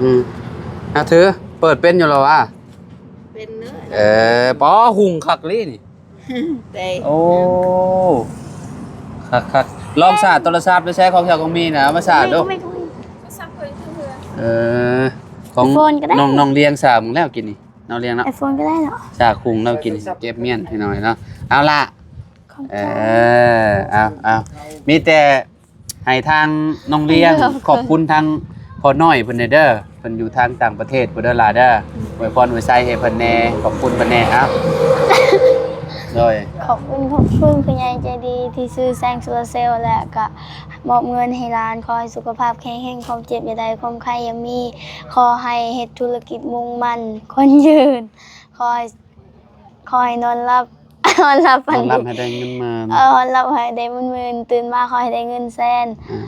ອືມ ອາ ຖື ເປີດເປັນຢູ່ແລ້ວຫວາ? ເປັນເດີ. ເອີ ປໍ ຫຸງຄັກອີ່ຫຼີນີ້. ໂອ້ ຄັກໆ. ລອງສາດໂທລະສັບດູ ໃຊ້ຂອງເຈົ້າຂອງມີນະ ເອົາມາສາດດູ. ເອີ ຂອງ iPhone ກໍໄດ້ ນ້ອງ ນ້ອງລຽງສາກແລ້ວກິນນີ້ ນ້ອງລຽງເນາະ. iPhone ກໍໄດ້ເນາະ. ສາກຫຸງແລ້ວກິນ ເກັບມ້ຽນໃຫ້ໜ້ອຍເນາະ. ເອົາລະ ຂອບໃຈ. ເອີ ເອົາ ເອົາ ມີແຕ່ ໃຫ້ທາງນ້ອງລຽງ ເອີ ຂອບ ຂອບຄຸນທາງພໍ່ນ້ອຍເພິ່ນແດ່ເດີ ເພິ່ນຢູ່ທາງຕ່າງປະເທດພຸ້ນເດີຫຼ້າເດີ. ອວຍພອນອວຍໄຊໃຫ້ເພິ່ນແດ່ ຂອບຄຸນເພິ່ນແດ່. ເອົາ ໂດຍ ຂອບຄຸນ ຂອບຄຸນຜູ້ໃຫຍ່ໃຈດີທີ່ຊື້ແສງໂຊລາເຊວ ແລະ ກະມອບເງິນໃຫ້ຫຼານ. ຂໍໃຫ້ສຸຂະພາບແຂງແຮງ ຄວາມເຈັບຢ່າໄດ້ ຄວາມໄຂ້ຢ່າມີ. ຂໍໃຫ້ເຮັດທຸລະກິດມຸ່ງໝັ້ນ ຄວນຍືນ. ຂໍໃຫ້ ຂໍໃຫ້ນອນຫຼັບ ນອນຫຼັບຝັນດີ ນອນຫຼັບໃຫ້ໄດ້ເງິນໝື່ນ ເອີ ນອນຫຼັບໃຫ້ໄດ້ເງິນໝື່ນ ຕື່ນມາຂໍໃຫ້ໄດ້ເງິນແສນ. ອືມ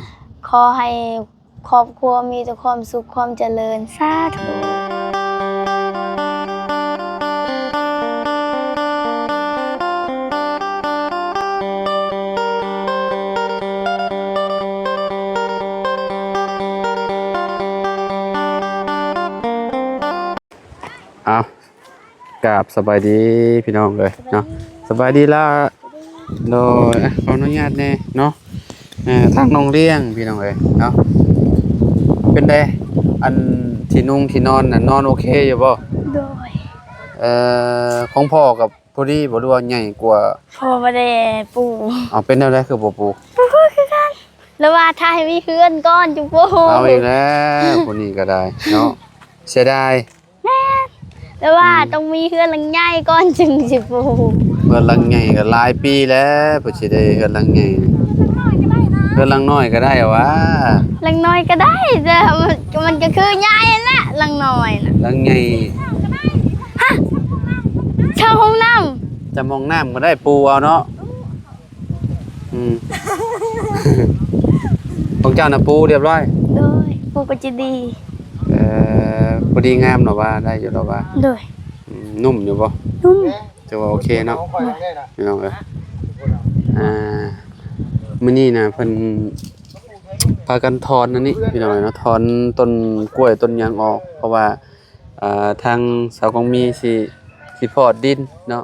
ຂໍໃຫ້ຄອບຄົວມີແຕ່ຄວາມສຸກຄວາມຈະເລີນ ສາທຸ. ເອົາ ກາບສະບາຍດີພີ່ນ້ອງເອີຍເນາະ. ສະບາຍດີລະ. ໂດຍ ຂໍອະນຸຍາດແດ່ເນາະ. ເອີ ທາງນ້ອງລ້ຽງພີ່ນ້ອງເອີຍເນາະ. ເປັນໃດ ອັນທີ່ນຸ່ງທີ່ນອນນະ ນອນໂອເຄຢູ່ບໍ່? ໂດຍ. ເອີ ຂອງພໍ່ກັບພໍດີບໍ່ ຫຼືວ່າໃຫຍ່ກວ່າ? ພໍ່ບໍ່ໄດ້ປູ. ເອົາ ເປັນແນວໃດຄືບໍ່ປູ? ບໍ່ຮູ້ຄືກັນ ລະວ່າຖ້າໃຫ້ມີເຮືອນກ່ອນຈຶ່ງປູ. ເອົາອີກແລ້ວ ຜູ້ນີ້ກໍໄດ້ເນາະ ເສຍດາຍ. ແມ່ນ ແຕ່ວ່າ ອືມ ຕ້ອງມີເຮືອນຫຼັງໃຫຍ່ກ່ອນຈຶ່ງຊິປູ. ເຮືອນຫຼັງໃຫຍ່ກໍຫຼາຍປີແລ້ວ ເພິ່ນຊິໄດ້ເຮືອນຫຼັງໃຫຍ່. ເຮືອນຫຼັງນ້ອຍກໍໄດ້ຫວາ? ຫຼັງນ້ອຍກໍໄດ້ ແຕ່ມັນ ມັນກໍຄືໃຫຍ່ຫັ້ນແຫຼະ ຫຼັງນ້ອຍນະ. ຫຼັງໃຫຍ່ ຮະ ເຊົ່າຫ້ອງນ້ຳ ຈຳຫ້ອງນ້ຳກໍໄດ້ ປູເອົາເນາະ. ອືມ ຂອງເຈົ້ານະປູຮຽບຮ້ອຍ? ໂດຍ ປູກໍຈະດີ. ເອີ ພໍດີງາມເນາະ ວ່າໄດ້ຢູ່ເນາະ ວ່າ. ໂດຍ. ອືມ ນຸ່ມຢູ່ບໍ່? ນຸ່ມ. ຖືວ່າໂອເຄເນາະ ໂດຍ ພີ່ນ້ອງເອີຍ. ອ່າ ມື້ນີ້ນະເພິ່ນພາກັນຖອນອັນນີ້ ພີ່ນ້ອງເອີຍເນາະ ຖອນຕົ້ນກ້ວຍຕົ້ນຫຍັງອອກ ເພາະວ່າ ອ່າ ທາງສາວກອງມີຊິ ຊິພອກດິນເນາະ.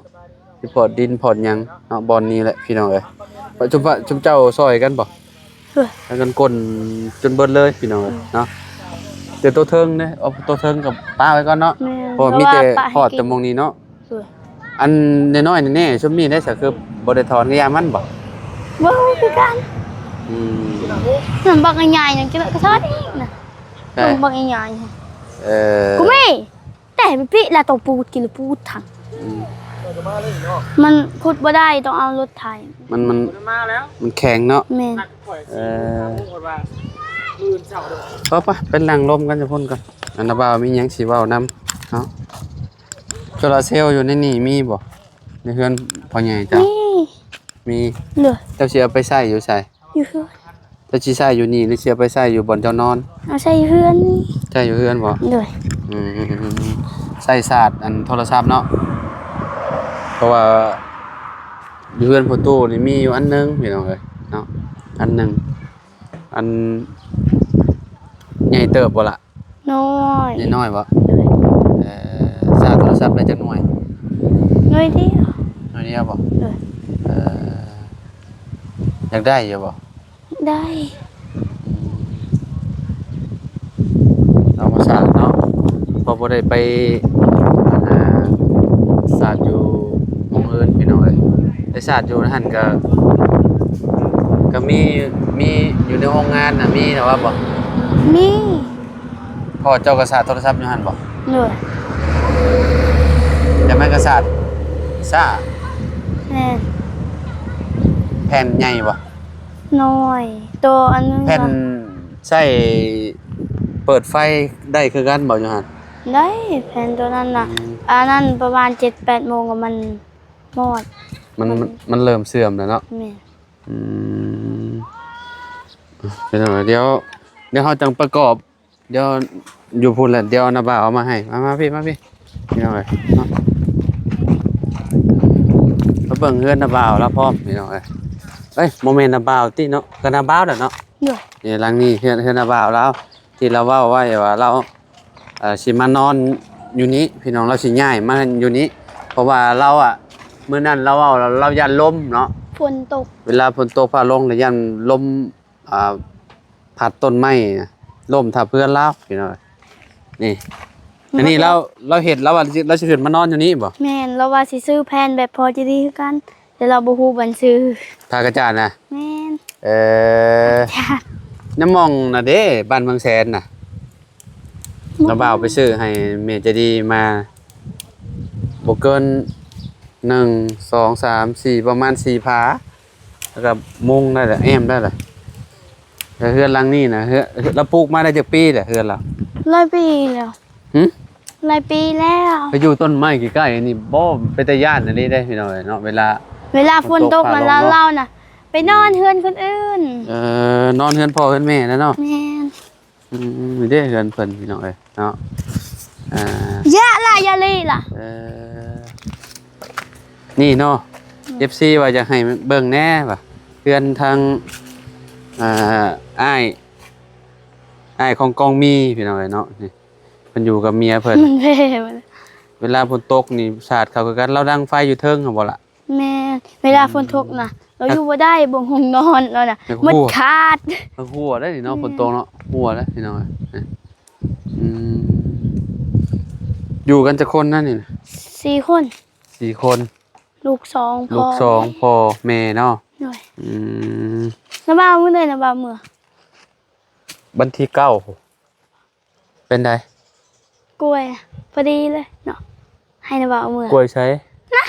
ຊິພອກດິນພອກຫຍັງເນາະ ບ່ອນນີ້ແຫຼະພີ່ນ້ອງເອີຍ. ຊຸມ ຊຸມເຈົ້າຊ່ອຍກັນບໍ່? ເອີ ພາກັນກົ້ນຈົນເບິດເລີຍພີ່ນ້ອງເອີຍ ເອີ ເນາະ. ແຕ່ໂຕເທິງເດ້ ເອົາໂຕເທິງກໍປະໄວ້ກ່ອນເນາະ. ແມ່ນ ເພາະວ່າມີແຕ່ ເພາະວ່າປະໃຫ້ ພອກແຕ່ໝ່ອງນີ້ເນາະ. ເອີ ອັນນ້ອຍໆແນ່ໆ ຊຸມນີ້ໄດ້ສະ ຄືບໍ່ໄດ້ຖອນ ກະຢ່າມັນບໍ່? ບໍ່ຮູ້ຄືກັນ. ອືມ ມັນບັກໃຫຍ່ໆ ຍັງຈະກະຖອນອີກນະ. ແມ່ນ ບັກໃຫຍ່ໆ. ເອີ ກູມີ ແຕ່ໄປປິລະ ຕ້ອງປູດກິນລະປູດທັງ. ອືມ ມັນຂຸດບໍ່ໄດ້ ຕ້ອງເອົາລົດໄຖ. ມັນ ມັນ ມັນແຂງເນາະ. ແມ່ນ. ເອີ ໄປໆ ໄປນັ່ງລົມກັນຢູ່ພຸ້ນກ່ອນ. ອັນນະບ່າວມີຫຍັງຊິເວົ້ານຳເນາະ. ໂຊລາເຊວຢູ່ໃນນີ້ມີບໍ່? ໃນເຮືອນພໍ່ໃຫຍ່ເຈົ້າ ມີ ມີ. ໂດຍ. ເຈົ້າຊິເອົາໄປໃຊ້ຢູ່ໃສ? ຢູ່ເຮືອນ. ເຈົ້າຊິໃຊ້ຢູ່ນີ້ ຫຼືຊິເອົາໄປໃຊ້ຢູ່ບ່ອນເຈົ້ານອນ? ເອົາໃຊ້ຢູ່ເຮືອນນີ້. ໃຊ້ຢູ່ເຮືອນບໍ່? ໂດຍ. ອືມ ໃຊ້ຊາດອັນໂທລະສັບເນາະ. ເພາະວ່າຢູ່ເຮືອນພໍ່ຕູ້ນີ້ມີຢູ່ອັນໜຶ່ງ ພີ່ນ້ອງເອີຍເນາະ ອັນໜຶ່ງ. ອັນໃຫຍ່ເຕີບບໍ່ລະ? ນ້ອຍ. ໃຫຍ່ນ້ອຍບໍ່? ໂດຍ. ເອີ ຊາດໂທລະສັບໄດ້ຈັກໜ່ວຍ? ໜ່ວຍດຽວ. ໜ່ວຍດຽວບໍ່? ໂດຍ. ເອີ ຢາກໄດ້ຢູ່ບໍ່? ໄດ້. ເອົາມາສາດເນາະ ເພາະບໍ່ໄດ້ໄປ ອ່າ ສາດຢູ່ໝ່ອງອື່ນ ພີ່ນ້ອງເອີຍ. ໄປສາດຢູ່ຫັ້ນກະ ກະມີ ມີຢູ່ໃນໂຮງງານນະ ມີແລ້ວວ່າບໍ່? ມີ. ພໍ່ເຈົ້າກໍສາດໂທລະສັບຢູ່ຫັ້ນບໍ່? ໂດຍ. ແຕ່ມັນກໍສາດຊ້າ. ແມ່ນ. ແຜ່ນໃຫຍ່ບໍ່? ນ້ອຍ ໂຕອັນໜຶ່ງ. ແຜ່ນໃຊ້ເປີດໄຟໄດ້ຄືກັນບໍ່ຢູ່ຫັ້ນ? ໄດ້ ແຜ່ນໂຕນັ້ນນະ. ອືມ ອັນນັ້ນປະມານເຈັດແປດໂມງກໍມັນມອດ. ມັນ ມັນ ມັນເລີ່ມເສື່ອມແລ້ວເນາະ. ແມ່ນ. ອືມ ເປັນຫຍັງ ດຽວ ດຽວເຮົາຈັ່ງປະກອບ ດຽວຢູ່ພຸ້ນແຫຼະ ດຽວນ້າບ່າວເອົາມາໃຫ້. ມາ ມາພີ້ ມາພີ້ ພີ່ນ້ອງເອີຍເນາະ. ມາເບິ່ງເຮືອນນ້າບ່າວລາວພ້ອມ ພີ່ນ້ອງເອີຍ. ເອີຍ ບໍ່ແມ່ນນ້າບ່າວຕິເນາະ ກໍນ້າບ່າວແຫຼະເນາະ. ໂດຍ. ນີ້ ຫຼັງນີ້ເຮືອນ ເຮືອນນ້າບ່າວລາວ ທີ່ລາວເວົ້າໄວ້ວ່າລາວ ເອີ ຊິມານອນຢູ່ນີ້ພີ່ນ້ອງ, ລາວຊິຍ້າຍມາຢູ່ນີ້ ເພາະວ່າລາວອະ ມື້ນັ້ນລາວເວົ້າ ລາວຢ້ານລົມເນາະ ຝົນຕົກ ເວລາຝົນຕົກຟ້າລົງລະຢ້ານລົມ ອ່າ ພັດຕົ້ນໄມ້ນະ ລົ້ມທັບເຮືອນລາວພີ່ນ້ອງ. ນີ້ ອັນນີ້ລາວ ລາວເຮັດ ລາວວ່າລາວຊິຂຶ້ນມານອນຢູ່ນີ້ບໍ່? ແມ່ນ ລາວວ່າຊິຊື້ແຜ່ນແບບພໍ່ໃຈດີຄືກັນ ແຕ່ລາວບໍ່ຮູ້ບ່ອນຊື້. ພາກະຈານນະ? ແມ່ນ. ເອີ ຈານ ນ້ຳໝ່ອງນະເດ້ ບ້ານເມືອງແສນນະ. ນ້າບ່າວໄປຊື້ໃຫ້ແມ່ໃຈດີມາ ບໍ່ເກີນ ໜຶ່ງ ສອງ ສາມ ສີ່ ປະມານສີ່ຝາ ແລ້ວກໍມຸງໄດ້ລະ ແອ້ມໄດ້ລະ. ແລ້ວເຮືອນຫຼັງນີ້ນະ ເຮືອນ ລາວປູກມາໄດ້ຈັກປີແລ້ວເຮືອນລາວ? ຫຼາຍປີແລ້ວ. ຫຶ? ຫຼາຍປີແລ້ວ. ໄປຢູ່ຕົ້ນໄມ້ໃກ້ໆນີ້ບໍ່ ເປັນຕາຢ້ານອີ່ຫຼີເດ້ພີ່ນ້ອງເອີຍເນາະ ເວລາ ເວລາຝົນຕົກ ຝົນຕົກ ມາ ຟ້າລົງເນາະ ລາວນະ ໄປນອນເຮືອນຄົນອື່ນ. ເອີ ນອນເຮືອນພໍ່ເຮືອນແມ່ແລ້ວເນາະ. ແມ່ນ. ອືມ ນີ້ເດ້ເຮືອນເພິ່ນພີ່ນ້ອງເອີຍເນາະ. ອ່າ ຢ່າລະ ຢ່າລີລະ. ເອີ ນີ້ເນາະ ອືມ ເອັຟຊີວ່າຢາກໃຫ້ເບິ່ງແດ່ວ່າ ເຮືອນທາງ ອ່າ ອ້າຍ ອ້າຍຂອງກອງມີພີ່ນ້ອງເອີຍເນາະ. ນີ້ເພິ່ນຢູ່ກັບເມຍເພິ່ນ ມັນແຜ່ ເວລາຝົນຕົກນີ້ສາດເຂົ້າຄືກັນ. ລາວດັງໄຟຢູ່ເທິງຫັ້ນບໍ່ລະ? ແມ່ນ ເວລາ ອືມ ຝົນຕົກນະ ລາວຢູ່ບໍ່ໄດ້ ເບິ່ງຫ້ອງນອນລາວນະ ມັນຂາດ ມັນຮົ່ວໄດ໋ນີ້ເນາະ. ແມ່ນ ຝົນຕົກເນາະ ຮົ່ວໄດ໋ພີ່ນ້ອງ. ອືມ ຢູ່ກັນຈັກຄົນນະນີ້ນະ? ສີ່ຄົນ. ສີ່ຄົນ. ລູກສອງ ລູກສອງ ພໍ່ແມ່ເນາະ. ໂດຍ. ອືມ ນ້າບ່າວມື້ໃດ ນ້າບ່າວເມືອ? ວັນທີເກົ້າ. ເປັນໃດ? ກ້ວຍພໍດີເລີຍເນາະ ໃຫ້ນ້າບ່າວເມືອ. ກ້ວຍໃສ? ນະ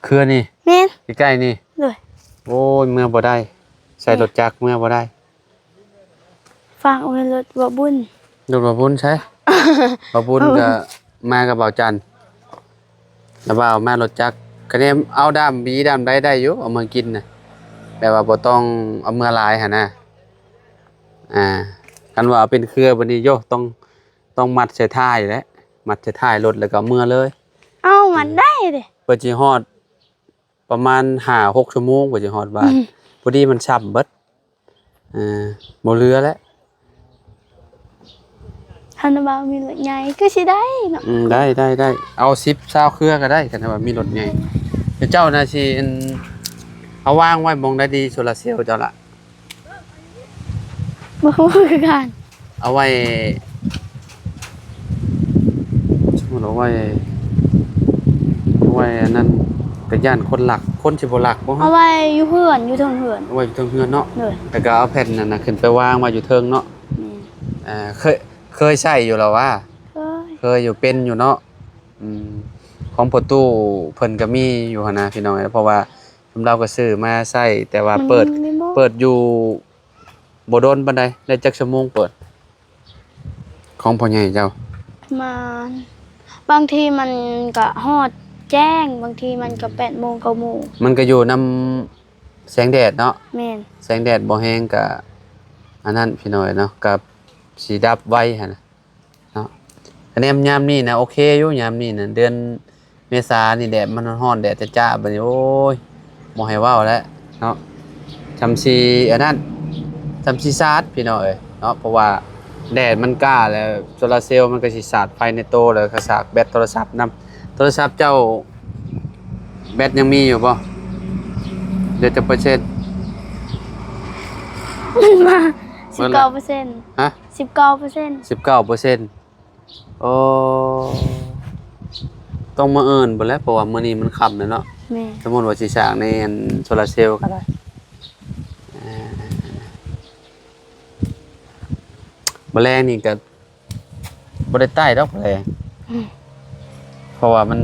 ເຄືອນີ້? ແມ່ນ. ໃກ້ໆນີ້? ໂດຍ. ໂອ້ຍ ເມືອບໍ່ໄດ້ ໃສ່ ແມ່ນ ລົດຈັກເມືອບໍ່ໄດ້. ຝາກໄວ້ລົດບ່າວບຸນ. ລົດບ່າວບຸນໃສ? ບ່າວບຸນ ບ່າວບຸນ ກໍມາກັບບ່າວຈັນ ແລ້ວວ່າເອົາມາລົດຈັກ ກະແນມເອົາດ້າມບີດ້າມໃດໄດ້ຢູ່ ເອົາມາກິນນະ ແບບວ່າບໍ່ຕ້ອງເອົາເມືອຫຼາຍຫັ້ນນະ. ອ່າ ຄັນວ່າເອົາເປັນເຄືອບັດນີ້ໂຍ ຕ້ອງ ຕ້ອງມັດໃສ່ທ້າຍແຫຼະ ມັດໃສ່ທ້າຍລົດແລ້ວກໍເອົາເມືອເລີຍ. ເອົາມັດໄດ້ເດ້ ເພິ່ນຊິຮອດ ປະມານຫ້າຫົກຊົ່ວໂມງກວ່າຊິຮອດບ້ານ. ອືມ ພໍດີມັນຊ້ຳເບິດ ເອີ ບໍ່ເຫຼືອແລ້ວ. ຄັນວ່າມີລົດໃຫຍ່ຄືຊິໄດ້ເນາະ. ອືມ ໄດ້ ໄດ້ ໄດ້ ເອົາສິບ ຊາວເຄືອກໍໄດ້ ຄັນວ່າມີລົດໃຫຍ່. ແຕ່ເຈົ້ານະຊິ ອັນ ເອົາວາງໄວ້ໝ່ອງໃດດີ ໂຊລາເຊວເຈົ້າລະ? ບໍ່ຮູ້ຄືກັນ. ເອົາໄວ້ ສົມມຸດເອົາໄວ້ ເອົາໄວ້ອັນນັ້ນ ກະຢ້ານຄົນລັກ ຄົນຊິບໍ່ລັກບໍ່? ເອົາໄວ້ຢູ່ເຮືອນ ຢູ່ເທິງເຮືອນ. ເອົາໄວ້ຢູ່ເທິງເຮືອນເນາະ. ໂດຍ. ແລ້ວກະເອົາແຜ່ນນັ້ນນະຂຶ້ນໄປວາງໄວ້ຢູ່ເທິງເນາະ. ແມ່ນ. ເອີ ເຄີຍ ເຄີຍໃຊ້ຢູ່ລະຫວາ? ເຄີຍ. ເຄີຍຢູ່ ເປັນຢູ່ເນາະ. ອືມ ຂອງພໍ່ຕູ້ເພິ່ນກະມີຢູ່ຫັ້ນນະ ພີ່ນ້ອງເອີຍ ເພາະວ່າ ຊຸມລາວກໍຊື້ມາໃຊ້ ແຕ່ວ່າ ມັນ ເປີດ ເປີດຢູ່ບໍ່ດົນປານໃດ. ໄດ້ຈັກຊົ່ວໂມງເປີດ ຂອງພໍ່ໃຫຍ່ເຈົ້າ? ປະມານ ບາງທີມັນກະຮອດແຈ້ງ ບາງທີມັນກະແປດໂມງ ເກົ້າໂມງ. ມັນກະຢູ່ນຳແສງແດດເນາະ. ແມ່ນ. ແສງແດດບໍ່ແຮງກະ ອັນນັ້ນ ພີ່ນ້ອງເນາະ ກະຊິດັບໄວຫັ້ນນະ. ເນາະ ກະແນມຍາມນີ້ນະ ໂອເຄຢູ່ ຍາມນີ້ນະ ເດືອນເມສານີ້ແດດມັນຮ້ອນ ແດດຈ້າໆ ບາດນີ້ ໂອ້ຍ ບໍ່ໃຫ້ເວົ້າແລ້ວເນາະ. ຊ່ຳຊິອັນນັ້ນ ຊ່ຳຊິສາດ ພີ່ນ້ອງເອີຍເນາະ ເພາະວ່າແດດມັນກ້າແລ້ວ ໂຊລາເຊວມັນກໍຊິສາດໄຟໃນໂຕ ແລ້ວກໍສາກແບັດໂທລະສັບນຳ. ໂທລະສັບເຈົ້າແບັດຍັງມີຢູ່ບໍ່? ເຫຼືອຈັກເປີເຊັນ? ມັນມາ ເບິດແລ້ວ ສິບເກົ້າເປີເຊັນ. ຮະ? ສິບເກົ້າເປີເຊັນ. ສິບເກົ້າເປີເຊັນ. ໂອ້ ຕ້ອງມື້ອື່ນພຸ້ນແຫຼະ ເພາະວ່າມື້ນີ້ມັນຄ່ຳແລ້ວເນາະ. ແມ່ນ. ສົມມຸດວ່າຊິສາກໃນອັນໂຊລາເຊວກໍໄດ້. ເອີ ມື້ແລງນີ້ກໍບໍ່ໄດ້ໄຕ້ດອກ ມື້ແລງ. ອືມ. ເພາະວ່າມັນ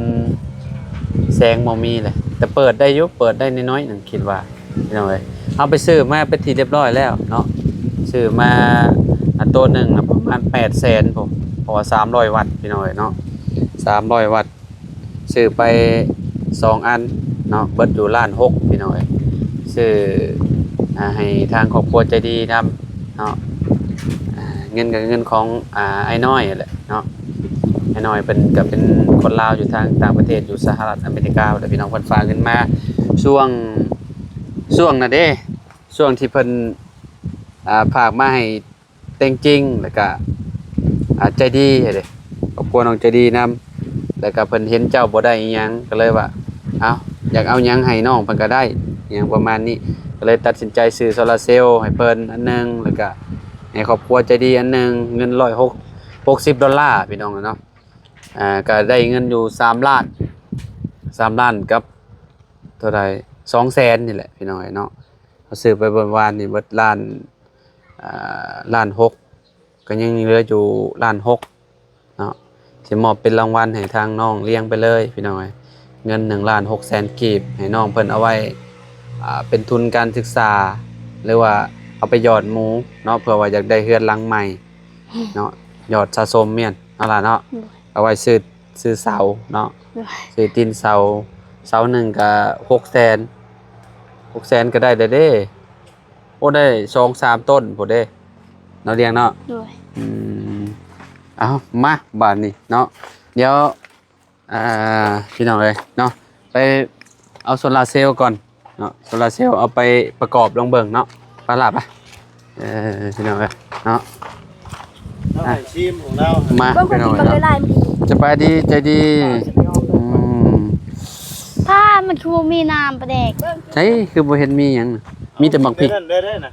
ແສງບໍ່ມີເລີຍ ແຕ່ເປີດໄດ້ຢູ່ ເປີດໄດ້ໜ້ອຍໆໜຶ່ງ ຄິດວ່າ ພີ່ນ້ອງເອີຍ. ເຮົາໄປຊື້ມາເປັນທີ່ຮຽບຮ້ອຍແລ້ວເນາະ ຊື້ມາ ອາ ໂຕໜຶ່ງນະປະມານແປດແສນພຸ້ນ ເພາະວ່າສາມຮ້ອຍວັດ ພີ່ນ້ອງເອີຍເນາະ ສາມຮ້ອຍວັດ ຊື້ໄປສອງອັນເນາະ ເບິດຢູ່ລ້ານຫົກ ພີ່ນ້ອງເອີຍ. ຊື້ ອາ ໃຫ້ທາງຄອບຄົວໃຈດີນຳ ເນາະ ອາ ເງິນກໍເງິນຂອງ ອາ ອ້າຍນ້ອຍຫັ້ນແຫຼະເນາະ. ອ້າຍນ້ອຍເພິ່ນກໍເປັນຄົນລາວຢູ່ທາງຕ່າງປະເທດ ຢູ່ສະຫະລັດອາເມລິກາພຸ້ນແຫຼະ ພີ່ນ້ອງ. ເພິ່ນຝາກເງິນມາຊ່ວງ ຊ່ວງນັ້ນເດ້ ຊ່ວງທີ່ເພິ່ນ ອາ ຝາກມາໃຫ້ແຕ່ງຈິງ ແລ້ວກະ ອ່າ ໃຈດີເດ້ ຄອບຄົວນ້ອງໃຈດີນຳ ແລ້ວກໍເພິ່ນເຫັນເຈົ້າບໍ່ໄດ້ອີ່ຫຍັງ ກໍເລີຍວ່າ ເອົາ ຢາກເອົາຫຍັງໃຫ້ນ້ອງເພິ່ນກໍໄດ້ ອີ່ຫຍັງປະມານນີ້ ກໍເລີຍຕັດສິນໃຈຊື້ໂຊລາເຊວໃຫ້ເພິ່ນອັນໜຶ່ງ ແລ້ວກໍໃຫ້ຄອບຄົວໃຈດີອັນໜຶ່ງ ເງິນຮ້ອຍຫົກ ຫົກສິບດອນລາ ພີ່ນ້ອງເນາະ. ອ່າ ກໍໄດ້ເງິນຢູ່ສາມລ້ານ ສາມລ້ານກັບເທົ່າໃດ ສອງແສນນີ້ແຫຼະ ພີ່ນ້ອງເອີຍເນາະ. ເຮົາຊື້ໄປເມື່ອວານນີ້ເບິດລ້ານ ອ່າ ລ້ານຫົກ ກໍຍັງເຫຼືອຢູ່ລ້ານຫົກເນາະ ຊິມອບເປັນລາງວັນໃຫ້ທາງນ້ອງລ້ຽງໄປເລີຍ ພີ່ນ້ອງເອີຍ. ເງິນໜຶ່ງລ້ານຫົກແສນກີບ ໃຫ້ນ້ອງເພິ່ນເອົາໄວ້ ອ່າ ເປັນທຶນການສຶກສາ ຫຼືວ່າເອົາໄປຢອດໝູ່ເນາະ ເພື່ອວ່າຢາກໄດ້ເຮືອນຫຼັງໃໝ່ ເນາະ ຍອດສະສົມແມ່ນ ເອົາລະເນາະ ໂດຍ ເອົາໄວ້ຊື້ ຊື້ເສົາເນາະ ໂດຍ ຊື້ຕີນເສົາ ເສົາໜຶ່ງກໍຫົກແສນ ຫົກແສນກໍໄດ້ແລ້ວເດ້. ໂອ້ ໄດ້ສອງສາມຕົ້ນພຸ້ນເດ້ ເນາະ ລ້ຽງເນາະ ໂດຍ ອືມ ເອົາ ມາບາດນີ້ເນາະ ດຽວ ອ່າ ພີ່ນ້ອງເອີຍເນາະ ໄປເອົາໂຊລາເຊວກ່ອນເນາະ ໂຊລາເຊວເອົາໄປປະກອບລອງເບິ່ງເນາະ ໄປລະ ໄປ ເອີ ພີ່ນ້ອງເອີຍເນາະ ລາວໃຫ້ຊີມຂອງລາວ ມາ ເບິ່ງເພິ່ນກິນບັກຫຼາຍໆ ມື້ກີ້ ສະບາຍດີ ໃຈດີ ອືມ ປ້າ ມັນຄືບໍ່ມີນ້ຳປາແດກ ໃສ ຄືບໍ່ເຫັນມີຫຍັງ ມີແຕ່ບັກພິກ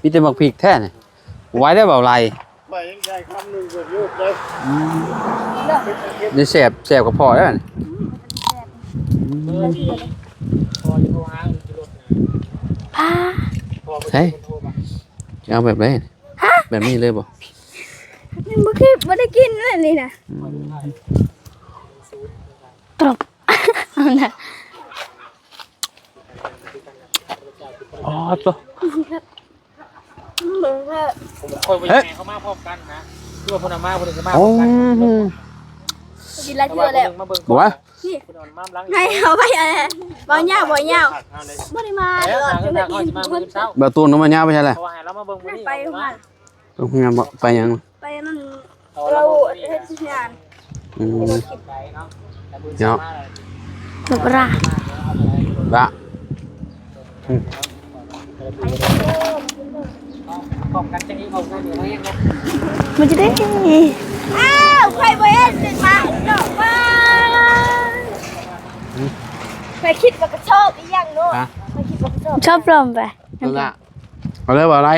ມີແຕ່ບັກພິກແທ້ນີ້ ໄວ້ໄດ້ບໍ່ໄຫຼ ຂ້ອຍຍັງໃສ່ຄຳໜຶ່ງເກີດລູກເລີຍ ອືມ ນີ້ແຊບ ແຊບກະເພາະແລ້ວນີ້ ອືມ ອືມ ພາ ໃສ່ ຈະເອົາແບບໃດ ຮະ ແບບນີ້ເລີຍບໍ່ ຍັງບໍ່ຄິດ ບໍ່ໄດ້ກິນເລີຍນີ້ນະ ອືມ ຕບ ເອົານະ ອໍ ໂຕ ເບິ່ງເດີ ຂ້ອຍບໍ່ຢາກໃຫ້ເຂົາມາພ້ອມກັນນະ ຄືວ່າເພິ່ນເອົາມາ ເພິ່ນຈະມາພ້ອມກັນ ໂອ້ ກິນຫຼາຍເທື່ອແລ້ວ ມາເບິ່ງ ບໍ່ວ່າ ນີ້ ເພິ່ນເອົາມາຫຼັງ ໃຫ້ເຂົາໄປ ເອີ ເວົ້າຍາວ ເວົ້າຍາວ ບໍ່ໄດ້ມາຕະຫຼອດ ເອີ ຈະມາກິນ ເອີ ບໍ່ຕູນເອົາມາຍາວໄປໃສລະ ເພາະວ່າໃຫ້ລາວມາເບິ່ງມື້ນີ້ ໄປ ເອົາມາ ໂຮງງານບໍ່ ໄປຫຍັງ ໄປນຳ ເອົາ ລາວເຮັດງານ ອືມ ເນາະ ແບບວ່າ ລະ ອືມ ມັນຈະໄດ້ ອ້າວ ຂ້ອຍບໍ່ເຫັນເປັນໝາກດອກ ຫືມ ຂ້ອຍຄິດວ່າກະຊອກອີ່ຫຍັງເນາະ ຮະ ຂ້ອຍຄິດວ່າກະຊອກ ຊອກປອມໄປ ເອົາລະ ເອົາເລີຍ ວ່າໄດ້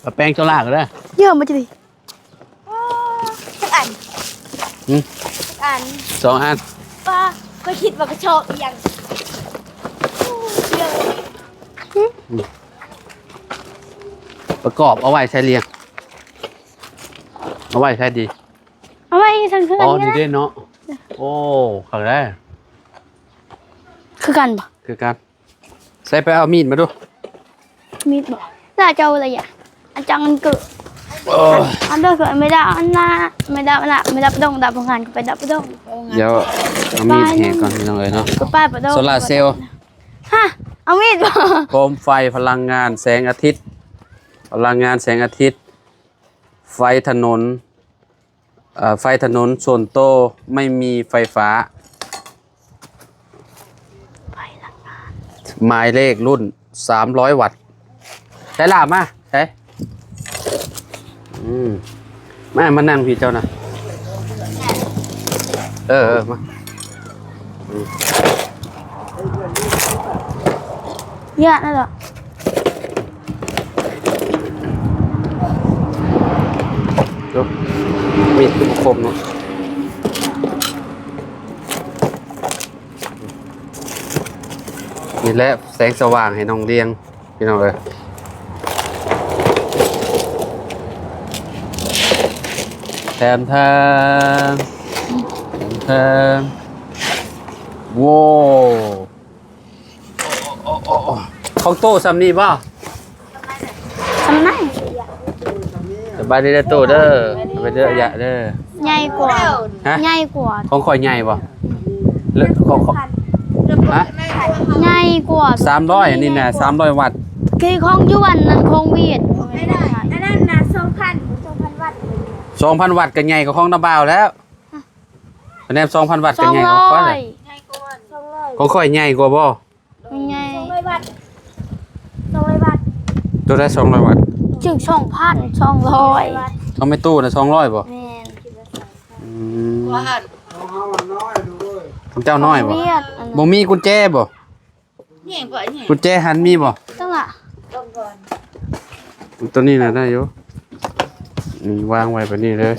ປະແປ້ງໂຊລາກໍໄດ້ ເຢີມບໍ່ຈະດີ ອໍ ຈັກອັນ ຫືມ ຈັກອັນ ສອງອັນ ປ້າ ຂ້ອຍຄິດວ່າກະຊອກອີ່ຫຍັງ ປະກອບເອົາໄວ້ໃສລ້ຽງ ເອົາໄວ້ໃສດີ ເອົາໄວ້ທາງເຮືອນ ອໍ ນີ້ເດ້ເນາະ ໂອ້ ຄັກແລ້ວ ຄືກັນບໍ່ ຄືກັນ ໃສ່ໄປເອົາມີດມາດູ ມີດບໍ່ ລະເຈົ້າລະຢາ ອາຈານມັນເກີດ ໂອ້ຍ ອັນເດີ ຄືໄມ່ໄດ້ອັນນະ ໄມ່ໄດ້ອັນນະ ໄມ່ໄດ້ປະດົງ ໄດ້ປະງານ ໄປໄດ້ປະດົງ ດຽວເອົາມີດແຫກກ່ອນ ພີ່ນ້ອງເອີຍເນາະ ກໍໄປປະດົງ ໂຊລາເຊວ ຮະ ເອົາມີດບໍ່ ໂຄມໄຟພະລັງງານແສງອາທິດ ພະລັງງານແສງອາທິດ ໄຟຖະໜົນ ເອີ ໄຟຖະໜົນສ່ວນໂຕ ໄມ່ມີໄຟຟ້າ ໄຟລັງງານ ໝາຍເລກລຸ້ນສາມຮ້ອຍວັດ ໃສລະ ມາ ໃສ ອືມ ມາ ມານັ່ງພີ້ເຈົ້ານະ ເອີ ເອີ ມາ ອືມ ເຍອະນັ້ນລະ ໂອ້ ມີດຄືບໍ່ຄົມເນາະ ນີ້ແຫຼະແສງສະຫວ່າງໃຫ້ນ້ອງລ້ຽງ ພີ່ນ້ອງເອີຍ ແທມ ແທມ ແທມ ໂວ້ ຂອງໂຕຊ່ຳນີ້ບໍ່? ຊ່ຳນັ້ນ ສະບາຍດີເດີໂຕເດີ ສະບາຍດີເດີອາຍະເດີ ໃຫຍ່ກວ່າ ຮະ? ໃຫຍ່ກວ່າ ຂອງຂ້ອຍໃຫຍ່ບໍ່? ເລີ ຂອງ ຂອງ ຮະ? ໃຫຍ່ກວ່າ ສາມຮ້ອຍ ອັນນີ້ນະ ສາມຮ້ອຍວັດ ຄືຂອງຢູ່ອັນນັ້ນ ຂອງຫວຽດ ອັນນັ້ນນະ ສອງພັນ ສອງພັນວັດ ສອງພັນວັດກໍໃຫຍ່ກວ່າຂອງນ້າບ່າວແລ້ວ ຮະ? ຄະແນນສອງພັນວັດກໍໃຫຍ່ກວ່າຂ້ອຍ ສອງຮ້ອຍ ໃຫຍ່ກວ່າ ສອງຮ້ອຍ ຂອງຂ້ອຍໃຫຍ່ກວ່າບໍ່? ໃຫຍ່ ສອງຮ້ອຍວັດ ສອງຮ້ອຍວັດ ຕົວໃດສອງຮ້ອຍວັດ? ຈຶ່ງສອງພັນສອງຮ້ອຍ ຂອງແມ່ຕູ້ນະ ສອງຮ້ອຍບໍ່? ແມ່ນ ອືມ ວ່າຫັ້ນ ຂອງເຮົານ້ອຍ ຂອງເຈົ້ານ້ອຍບໍ່? ຂອງວຽດອັນນັ້ນ ບໍ່ມີກຸນແຈບໍ່? ແຍ່ງບໍ່ແຍ່ງ ກຸນແຈຫັ້ນມີບໍ່? ຈັ່ງລະ ຕົວນີ້ນະໄດ້ຢູ່ ນີ້ວາງໄວ້ແບບນີ້ເລີຍ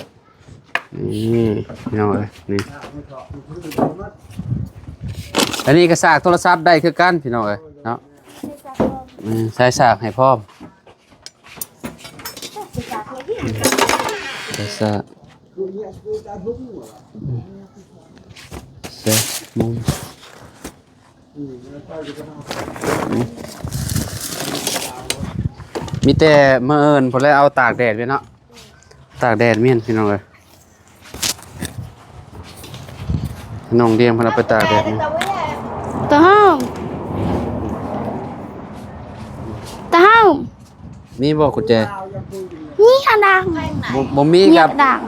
ນີ້ ພີ່ນ້ອງເອີຍ ນີ້ ອັນນີ້ກະສາກໂທລະສັບໄດ້ຄືກັນ ພີ່ນ້ອງເອີຍເນາະ ອືມ ໃສ່ສາກໃຫ້ພ້ອມ ໃສ່ສາກ ໃສ່ມຸງ ມີແຕ່ມື້ອື່ນພຸ້ນແຫຼະ ເອົາຕາກແດດໄວ້ເນາະ ຕາກແດດແມ່ນ ພີ່ນ້ອງເອີຍ ນ້ອງດຽງເພິ່ນເອົາໄປຕາກແດດແມ່ນ ຕາຫອມ ຕາຫອມ ມີບໍ່ກຸນແຈ? ມີກະດັງ ບໍ່ ບໍ່ມີ ມີກະດັງ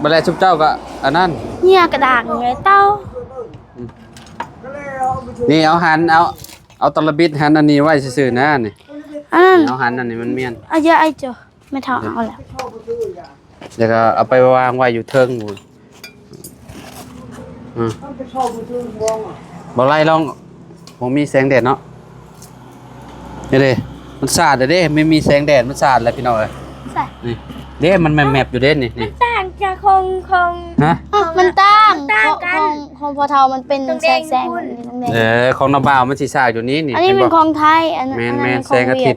ບັດໃດຊຸມເຈົ້າກະອັນນັ້ນ ເຫື່ອກະດັງເລີຍເຕົ້າ ອືມ ນີ້ເອົາຫັນ ເອົາ ເອົາຕະລະບິດຫັນອັນນີ້ໄວ້ຊື່ໆນະນີ້ ອັນນັ້ນ ເອົາຫັນອັນນີ້ມັນແມ່ນ ອາເຢຍ ອາເຈ ແມ່ເຖົ້າເອົາແລ້ວ ແລ້ວກະເອົາໄປວາງໄວ້ຢູ່ເທິງພຸ້ນ ອືມ ບໍ່ໄລ່ລອງ ບໍ່ມີແສງແດດເນາະ ນີ້ເດ້ ມັນສາດແລ້ວເດ້ ມັນມີແສງແດດ ມັນສາດແລ້ວ ພີ່ນ້ອງເອີຍ ໃສ່ ນີ້ເດ້ ມັນແມບໆຢູ່ເດ້ ນີ້ ມັນຕ່າງຈາກຂອງ ຂອງ ຮະ ມັນຕ່າງ ມັນຕ່າງກັນ ຂອງ ຂອງພໍ່ເຖົ້າມັນເປັນແສງໆ ເອີ ຂອງນ້າບ່າວມັນຊິສາດຢູ່ນີ້ ນີ້ ອັນນີ້ແມ່ນຂອງໄທ ອັນນັ້ນ ແມ່ນ ອັນນັ້ນແມ່ນ ແສງອາທິດ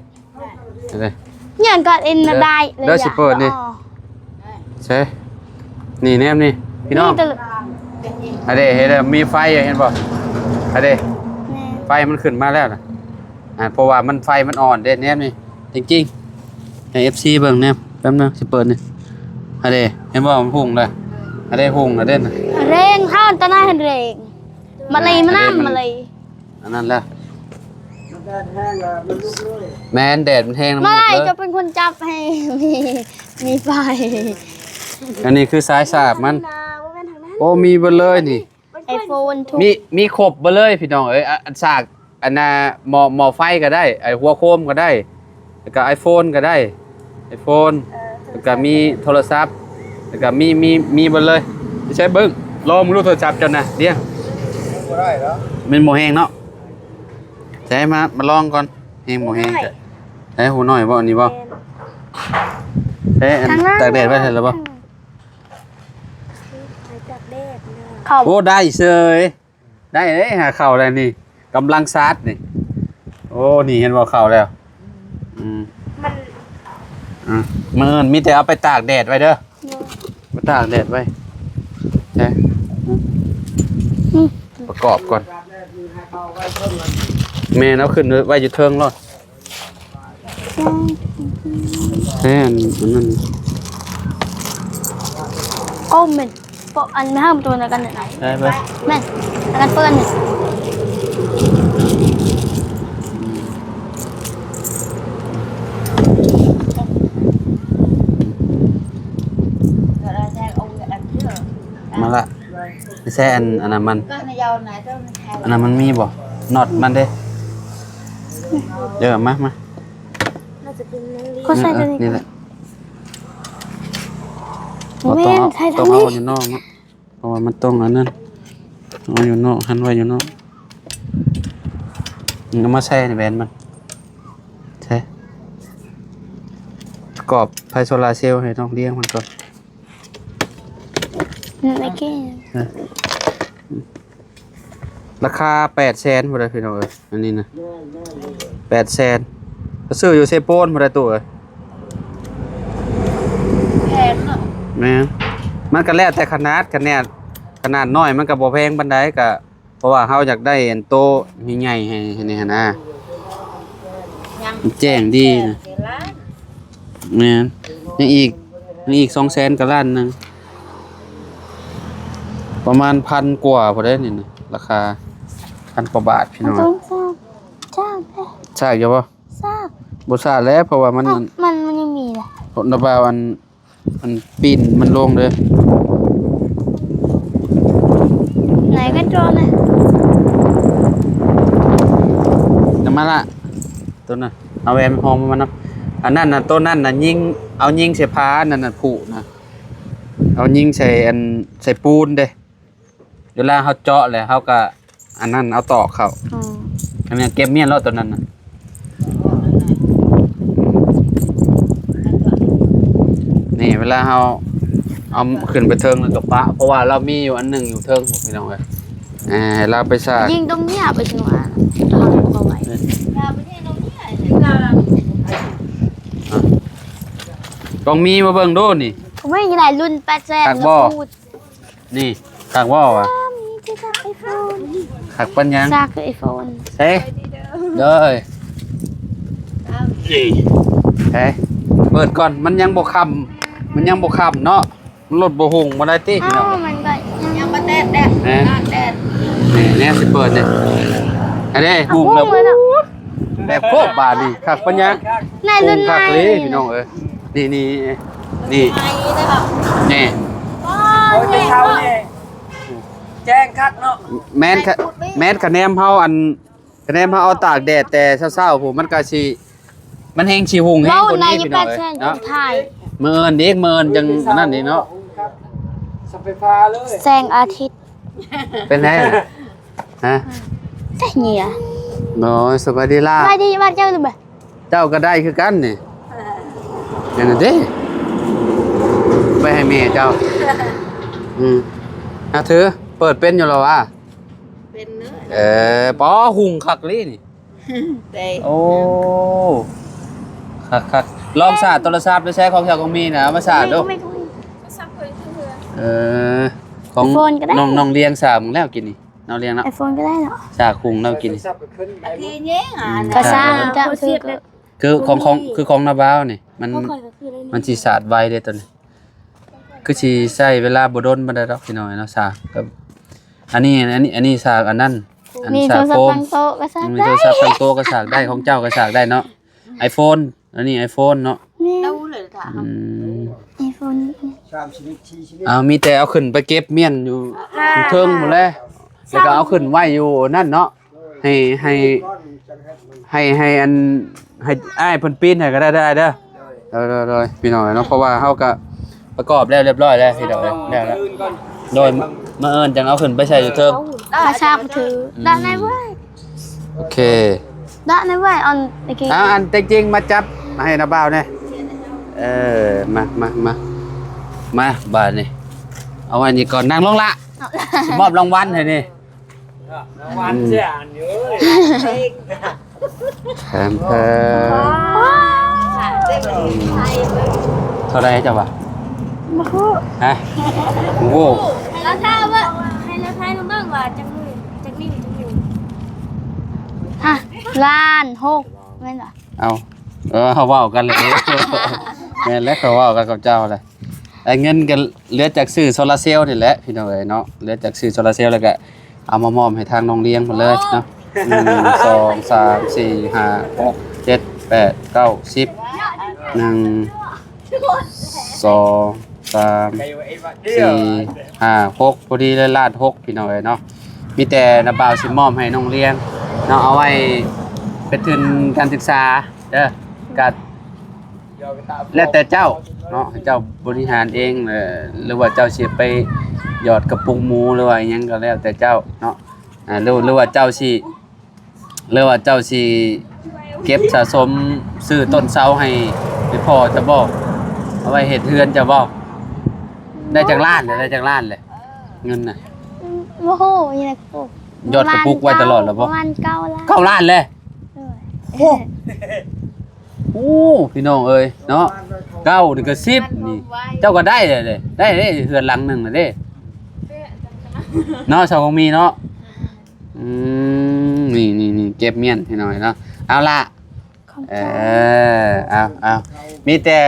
ຫຍັງກະເອັນໄດ້ເລີຍ ດຽວຊິເປີດນີ້ ໃສ່ ນີ້ແນມນີ້ ພີ່ນ້ອງ ອັນເດ້ ເຫັນແລ້ວ ມີໄຟ ເຫັນບໍ່ ອັນເດ້ ໄຟມັນຂຶ້ນມາແລ້ວນະ ອ່າ ເພາະວ່າມັນ ໄຟມັນອ່ອນເດ້ ແນມນີ້ ຈິງໆ ໃຫ້ເອັຟຊີເບິ່ງແນມ ແປັບໜຶ່ງ ຊິເປີດນີ້ ອັນເດ້ ເຫັນບໍ່ ມັນຮຸ່ງເລີຍ ອັນເດ້ ຮຸ່ງແລ້ວເດ້ ເລັ່ງ ເຮົາຕະນາເຫັນເລັ່ງ ມາເລີຍ ມານຳ ມາເລີຍ ອັນນັ້ນແຫຼະ ມັນແດດແຮງແລ້ວມັນລຸກເລີຍ ແມ່ນ ແດດມັນແຮງແລ້ວມັນລຸກເລີຍ ມາເລີຍ ເຈົ້າເປັນຄົນຈັບໃຫ້ມີ ມີໄຟ ອັນນີ້ຄືສາຍສາກມັນ ບໍ່ແມ່ນທາງນັ້ນ ໂອ້ ມີເບິດເລີຍນີ້ ໄອໂຟນ ມີ ມີຄົບເບິດເລີຍ ພີ່ນ້ອງເອີຍ ອາ ອັນສາກ ອັນນ່າ ໝໍ້ ໝໍ້ໄຟກະໄດ້ ໄອຫົວໂຄມກະໄດ້ ແລ້ວກະໄອໂຟນກະໄດ້ ໄອໂຟນ ເອີ ແລ້ວກະມີໂທລະສັບ ແລ້ວກະມີ ມີ ມີເບິດເລີຍ ໃຊ້ເບິ່ງ ລອງເບິ່ງດູໂທລະສັບເຈົ້ານະ ດຽງ ບໍ່ໄດ້ແລ້ວ ມັນບໍ່ແຮງເນາະ ໃຊ້ມາ ມາລອງກ່ອນ ແຮງບໍ່ແຮງ ໃຊ້ຫູນ້ອຍບໍ່ ອັນນີ້ບໍ່ ໃຊ້ອັນຕາກແດດໄວ້ໃຫ້ແລ້ວບໍ່ ຕາກແດດເນາະ ໂອ້ ໄດ້ເສີຍ ໄດ້ເດ້ ຫາເຂົ້າແລ້ວນີ້ ກຳລັງຊາດນີ້ ໂອ້ ນີ້ເຫັນບໍ່ ເຂົ້າແລ້ວ ອືມ ມັນ ອືມ ມື້ອື່ນມີແຕ່ເອົາໄປຕາກແດດໄວ້ເດີ ໄປຕາກແດດໄວ້ ໃສ່ ອືມ ປະກອບກ່ອນ ແມ່ນ ເອົາຂຶ້ນໄວ້ຢູ່ເທິງໂລດ ແມ່ນ ອັນນັ້ນ ໂອ້ ແມ່ນ ເພາະອັນຫ້າມໂຕນຳກັນນະ ໄດ້ເບິ່ງ ແມ່ນ ນຳກັນເປີດນີ້ ມາລະ ໃສ່ອັນ ອັນນັ້ນມັນ ອັນນັ້ນມັນມີບໍ່ ນັອດມັນເດ້ ເອີ ມາ ມາ ເຂົາໃສ່ໂຕນີ້ ນີ້ແຫຼະ ບໍ່ແມ່ນ ຕ້ອງເອົາ ໃສ່ທາງນີ້ ຕ້ອງເອົາຢູ່ນອກເນາະ ເພາະວ່າມັນຕ້ອງອັນນັ້ນ ເອົາຢູ່ນອກ ຫັນໄວ້ຢູ່ນອກ ເອົາມາໃສ່ໃນແວ່ນມັນ ໃສ່ ປະກອບໄຟໂຊລາເຊວໃຫ້ນ້ອງລ້ຽງມັນກ່ອນ ອືມ ໂອເຄ ຮະ ລາຄາແປດແສນພຸ້ນເດີພີ່ນ້ອງເອີຍ ອັນນີ້ນະ ແປດແສນ ໄປຊື້ຢູ່ເຊໂປນພຸ້ນເດີຕູ້ເອີຍ ແພງເນາະ ແມ່ນ ມັນກະແລ້ວແຕ່ຂະໜາດ ຂະໜາດ ຂະໜາດນ້ອຍມັນກະບໍ່ແພງປານໃດ ກະ ເພາະວ່າເຮົາຢາກໄດ້ອັນໂຕໃຫຍ່ໆ ໃຫ້ ໃຫ້ນີ້ຫັ້ນນະ ມັນແຈ້ງດີນະ ແມ່ນ ຍັງອີກ ຍັງອີກສອງແສນກະລ້ານໜຶ່ງ ປະມານພັນກວ່າພຸ້ນເດ້ນີ້ນະ ລາຄາພັນກວ່າບາດພີ່ນ້ອງ ມັນຕ້ອງຊາກ ຊາກເດ້ ຊາກຢູ່ບໍ່? ຊາກ ບໍ່ຊາກແຫຼະ ເພາະວ່າມັນ ເອົ້າ ມັນ ມັນຍັງມີເດ້ ລະບ່າວອັນ ມັນປີ້ນມັນລົງເດີ ໄຫຼກັນໂຕນະ ນຳມາລະ ໂຕນັ້ນ ເອົາແວ່ນຫ້ອງມານຳ ອັນນັ້ນນະ ໂຕນັ້ນນະ ຍິງ ເອົາຍິງໃສ່ຜາ ອັນນັ້ນນະ ຜຸນະ ເອົາຍິງໃສ່ອັນ ໃສ່ປູນເດ້. ເວລາເຮົາເຈາະແລ້ວ ເຮົາກໍອັນນັ້ນ ເອົາຕອກເຂົ້າ. ອໍ ອັນນັ້ນເກັບມ້ຽນໂລດ ຕົວນັ້ນນະ. ນີ້ ເວລາເຮົາເອົາຂຶ້ນໄປເທິງແລ້ວກໍປະ ເພາະວ່າລາວມີຢູ່ອັນໜຶ່ງຢູ່ເທິງ ພີ່ນ້ອງເອີຍ. ອ່າ ໃຫ້ລາວໄປຊາກ ຍິງຕົງເນີ້ຍໄປຊິວ່າ ເອົາໄວ້ ອ່ະ ຕ້ອງມີ ມາເບິ່ງດູນີ້. ໂອ້ຍ ຫຼາຍລຸ້ນ ແປດແສນ ຄັກບໍ່? ນີ້ ຄັກບໍ່ວະ? ມີແຕ່ຊັກໄອໂຟນ ຄັກປານຫຍັງ? ຊັກໄອໂຟນ ເອີ ເດີ ນີ້ ເອີ ເປີດກ່ອນ ມັນຍັງບໍ່ຄ່ຳ ມັນຍັງບໍ່ຄ່ຳເນາະ. ມັນລົດບໍ່ຫຸງບໍ່ໄດ້ຕິ ພີ່ນ້ອງ. ມັນກໍຍັງບໍ່ແຕກແດດ ແມ່ນ ແດດ ນີ້ ແນວຊິເປີດນີ້ ອັນນີ້ຫຸງແລ້ວ ແບບໂຄບບາດນີ້ ຄັກປານຫຍັງ ນາຍລຸ້ນ ຫຸງຄັກເລີຍ ພີ່ນ້ອງເອີຍ. ນີ້ ນີ້ ນີ້ ນີ້ ໂອ້ຍ ແຕ່ເຊົ້ານີ້ແຈ້ງຄັກເນາະ. ແມ່ນ ແມ່ນ ຄະແນນເຮົາ ອັນ ຄະແນນເຮົາເອົາຕາກແດດແຕ່ເຊົ້າໆ ພຸ້ນ ມັນກໍຊິ ມັນແຮງຊິຫຸງແຮງກວ່ານີ້ ພີ່ນ້ອງເອີຍເນາະ. ມື້ອື່ນອີກ ມື້ອື່ນຈັ່ງອັນນັ້ນອີກເນາະ ສະໄຟຟ້າເລີຍ ແສງອາທິດ. ເປັນໄງ? ຮະ? ແຕ່ເຫຍ. ໂອ້ຍ ສະບາຍດີລາ ສະບາຍດີ ບ້ານເຈົ້າຫຼືບໍ່? ເຈົ້າກໍໄດ້ຄືກັນນີ້ ແມ່ນເດ້ ໄປໃຫ້ແມ່ເຈົ້າ. ອືມ ອາ ຖື ເປີດເປັນຢູ່ລະວະ? ເປັນເດີ. ເອີ ປໍ ຫຸງຄັກລີນີ້. ໂອ້ ຄັກໆ ລອງສາດໂທລະສັບໄດ້ໃຊ້ຂອງເຈົ້າ ຂອງມີນະ ເອົາມາສາດດູ. ເອີ ຂອງນ້ອງ ນ້ອງລຽງສາດແລ້ວກິນນີ້ ນ້ອງລຽງເນາະ ໄອໂຟນກໍໄດ້ເນາະ ສາດຫຸງແລ້ວກິນນີ້. ຄືຂອງ ຂອງ ຄືຂອງນ້າບ່າວນີ້ ມັນ ມັນຊິສາດໄວເດ້ຕົວນີ້. ຄືຊິໃຊ້ເວລາບໍ່ດົນປານໃດດອກ ພີ່ນ້ອງເນາະ. ສາກ ອັນນີ້ ອັນນີ້ ອັນນີ້ສາກອັນນັ້ນ ອັນ ມີໂທລະສັບຕັ້ງໂຕະກໍສາກໄດ້ ຂອງເຈົ້າກໍສາກໄດ້ ຂອງເຈົ້າກໍສາກໄດ້ເນາະ. ໄອໂຟນ ອັນນີ້ໄອໂຟນເນາະ. ແມ່ນ ອືມ ໄອໂຟນ ເອົາ ມີແຕ່ເອົາຂຶ້ນໄປເກັບມ້ຽນຢູ່ ຢູ່ເທິງພຸ້ນແຫຼະ ແລ້ວກໍເອົາຂຶ້ນໄວ້ຢູ່ນັ້ນເນາະ. ໃຫ້ ໃຫ້ ໃຫ້ ໃຫ້ອັນ ໃຫ້ອ້າຍເພິ່ນປີ້ນໃຫ້ກໍໄດ້ເດີ ອ້າຍເດີ. ໂດຍ ໂດຍ ໂດຍ ພີ່ນ້ອງເນາະ ເພາະວ່າເຮົາກໍປະກອບແລ້ວຮຽບຮ້ອຍແລ້ວ ພີ່ນ້ອງເອີຍ ແລ້ວ ແລ້ວ. ໂດຍ ມາເອີ້ນຈັ່ງເອົາຂຶ້ນໄປໃສ່ຢູ່ເທິງ ພາສາບໍ່ຖື. ອືມ ດານາຍເວີຍ ໂອເຄ ດານາຍເວີຍ ອອນ ໂອເຄ. ອ່າ ອັນແທ້ຈິງມາຈັບໃຫ້ນະບ່າວແດ່. ເອີ ມາ ມາ ມາ ມາ ບາດນີ້ ເອົາໄວ້ນີ້ກ່ອນ ນັ່ງລົງລະ ມອບລາງວັນໃຫ້ນີ້. ແຖມເພີ່ມ ເທົ່າໃດເຈົ້າວ່າ? ບໍ່ຮູ້ ຮະ? ບໍ່ຮູ້ ລາວຖາມວ່າ ໃຫ້ລາວທາຍນຳເບິ່ງວ່າຈັກມື້ ຈັກນິ້ວ ຈັກນິ້ວ ຮະ? ລ້ານຫົກ ແມ່ນບໍ່? ເອົາ ເອີ ເຮົາເວົ້າກັນແລ້ວເດ້ ແມ່ນແຫຼະ ເຂົາເວົ້າກັນກັບເຈົ້າແຫຼະ. ໄອ້ເງິນກໍເຫຼືອຈາກຊື້ໂຊລາເຊວນີ້ແຫຼະ ພີ່ນ້ອງເອີຍເນາະ ເຫຼືອຈາກຊື້ໂຊລາເຊວ ແລ້ວກໍເອົາມາມອບໃຫ້ທາງນ້ອງລຽງເພິ່ນເລີຍເນາະ. ໜຶ່ງ ສອງ ສາມ ສີ່ ຫ້າ ຫົກ ເຈັດ ແປດ ເກົ້າ ສິບ ໜຶ່ງ ສອງ ສາມ ສີ່ ຫ້າ ຫົກ ພໍດີເລີຍ ລ້ານຫົກ ພີ່ນ້ອງເອີຍເນາະ. ມີແຕ່ນ້າບ່າວຊິມອບໃຫ້ນ້ອງລຽງເນາະ ເອົາໄວ້ເປັນທຶນການສຶກສາເດີ ກະ ແລ້ວແຕ່ເຈົ້າເນາະ ໃຫ້ເຈົ້າບໍລິຫານເອງ ເອີ ຫຼືວ່າເຈົ້າຊິໄປຫຍອດກະປຸງໝູ ຫຼືວ່າອີ່ຫຍັງກໍແລ້ວແຕ່ເຈົ້າເນາະ. ອ່າ ຫຼື ຫຼືວ່າເຈົ້າຊິ ຫຼືວ່າເຈົ້າຊິເກັບສະສົມຊື້ຕົ້ນເສົາໃຫ້ ໃຫ້ພໍ່ເຈົ້າບໍ? ເອົາໄວ້ເຮັດເຮືອນເຈົ້າບໍ? ໄດ້ຈັກລ້ານແຫຼະ ໄດ້ຈັກລ້ານແຫຼະ ເງິນນະ? ບໍ່ຮູ້ ຍັງບໍ່ຮູ້ ຫຍອດກະປຸກໄວ້ຕະຫຼອດແລ້ວບໍ? ປະມານເກົ້າລ້ານ ເກົ້າລ້ານແຫຼະ. ໂອ້ ໂອ້ ພີ່ນ້ອງເອີຍເນາະ ເກົ້ານີ້ກໍສິບນີ້ ເຈົ້າກໍໄດ້ເດ້ ໄດ້ເດ້ ເຮືອນຫຼັງໜຶ່ງນະເດ້ເນາະ ຊາວຂອງມີເນາະ. ອືມ ນີ້ໆໆ ເກັບມ້ຽນໃຫ້ໜ້ອຍເນາະ. ເອົາລະ ຂອບໃຈ ເອີ ເອົາໆ ມີແຕ່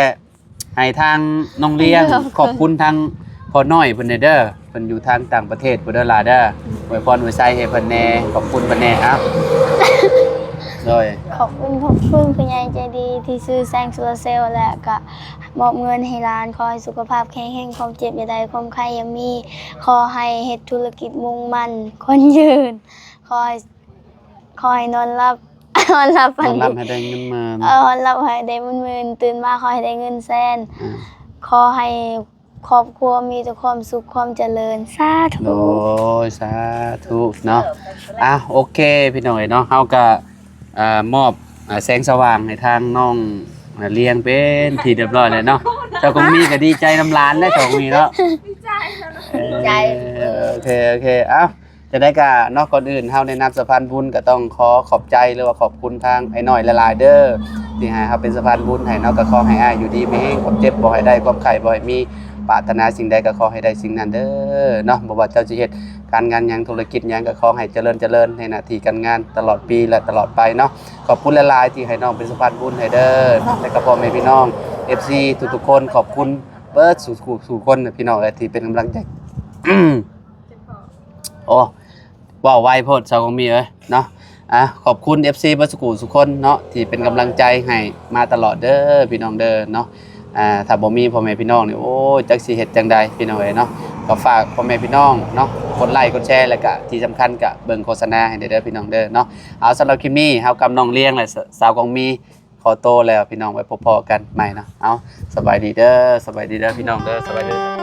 ໃຫ້ທາງນ້ອງລຽງ ຂອບຄຸນທາງພໍ່ນ້ອຍເພິ່ນແດ່ເດີ ເພິ່ນຢູ່ທາງຕ່າງປະເທດພຸ້ນເດີຫຼ້າເດີ ອວຍພອນອວຍໄຊໃຫ້ເພິ່ນແດ່ ຂອບຄຸນເພິ່ນແດ່. ເອົາ ໂດຍ ຂອບຄຸນ ຂອບຄຸນຜູ້ໃຫຍ່ໃຈດີທີ່ຊື້ແສງໂຊລາເຊວ ແລະ ກະມອບເງິນໃຫ້ຫຼານ. ຂໍໃຫ້ສຸຂະພາບແຂງແຮງ ຄວາມເຈັບຢ່າໄດ້ ຄວາມໄຂ້ຢ່າມີ. ຂໍໃຫ້ເຮັດທຸລະກິດມຸ່ງໝັ້ນ ຄົນຍືນ. ຂໍໃຫ້ ຂໍໃຫ້ນອນຫຼັບ ນອນຫຼັບຝັນດີ ນອນຫຼັບໃຫ້ໄດ້ເງິນໝື່ນ ເອີ ນອນຫຼັບໃຫ້ໄດ້ເງິນໝື່ນ ຕື່ນມາຂໍໃຫ້ໄດ້ເງິນແສນ. ອືມ ຂໍໃຫ້ ຄອບຄົວມີແຕ່ຄວາມສຸກຄວາມຈະເລີນ ສາທຸ. ໂດຍ ສາທຸເນາະ. ອ່ະ ໂອເຄ ພີ່ນ້ອງເອີຍເນາະ ເຮົາກະ ອ່າ ມອບ ອ່າ ແສງສະຫວ່າງໃຫ້ທາງນ້ອງ ອ່າ ລຽງເປັນທີ່ຮຽບຮ້ອຍແລ້ວເນາະ. ເຈົ້າກອງມີກະດີໃຈນຳຫຼານແຫຼະ ເຈົ້າກອງມີເນາະ. ດີໃຈ ເອີ ດີໃຈ ໂອເຄ ໂອເຄ ເອົ້າ ຈັ່ງໃດກະເນາະ ກ່ອນອື່ນເຮົາໃນນາມສະພານບຸນກະຕ້ອງຂໍຂອບໃຈ ຫຼືວ່າຂອບຄຸນທາງອ້າຍນ້ອຍຫຼາຍໆເດີ ທີ່ໃຫ້ເຮົາເປັນສະພານບຸນໃຫ້ເນາະ. ກະຂໍໃຫ້ອ້າຍຢູ່ດີມີແຮງ ຄວາມເຈັບບໍ່ໃຫ້ໄດ້ ຄວາມໄຂ້ບໍ່ໃຫ້ມີ ປາດຖະໜາສິ່ງໃດກະຂໍໃຫ້ໄດ້ສິ່ງນັ້ນເດີເນາະ. ບໍ່ວ່າເຈົ້າຊິເຮັດການງານຫຍັງ ທຸລະກິດຫຍັງ ກະຂໍໃຫ້ຈະເລີນ ຈະເລີນໃນໜ້າທີ່ການງານຕະຫຼອດປີ ແລະ ຕະຫຼອດໄປເນາະ. ຂອບຄຸນຫຼາຍໆທີ່ໃຫ້ນ້ອງເປັນສະພານບຸນໃຫ້ເດີເນາະ ແລະ ກະພໍ່ແມ່ພີ່ນ້ອງ ເອັຟຊີ ທຸກໆຄົນ ຂອບຄຸນເບິດສູ່ ສູ່ຄົນພີ່ນ້ອງເອີຍ ທີ່ເປັນກຳລັງໃຈ ໂອ້ ເວົ້າໄວໂພດ ສາວກອງມີເອີຍເນາະ. ອ່າ ຂອບຄຸນ ເອັຟຊີ ເບິດສູ່ຄົນເນາະ ທີ່ເປັນກຳລັງໃຈໃຫ້ມາຕະຫຼອດເດີພີ່ນ້ອງເດີເນາະ. ອ່າ ຖ້າບໍ່ມີພໍ່ແມ່ພີ່ນ້ອງນີ້ ໂອ້ຍ ຈັກຊິເຮັດຈັ່ງໃດພີ່ນ້ອງເອີຍເນາະ. ກະຝາກພໍ່ແມ່ພີ່ນ້ອງເນາະ ກົດໄລກົດແຊ ແລະ ກະທີ່ສຳຄັນກະເບິ່ງໂຄສະນາໃຫ້ແດ່ເດີພີ່ນ້ອງເດີເນາະ. ເອົາ ສຳລັບຄລິບນີ້ ເຮົາກັບນ້ອງລຽງ ແລະ ສາວກອງມີ ຂໍໂຕແລ້ວພີ່ນ້ອງ ໄວ້ພົບພໍ້ກັນໃໝ່ເນາະ. ເອົາ ສະບາຍດີເດີ ສະບາຍດີເດີພີ່ນ້ອງເດີ ສະບາຍດີ.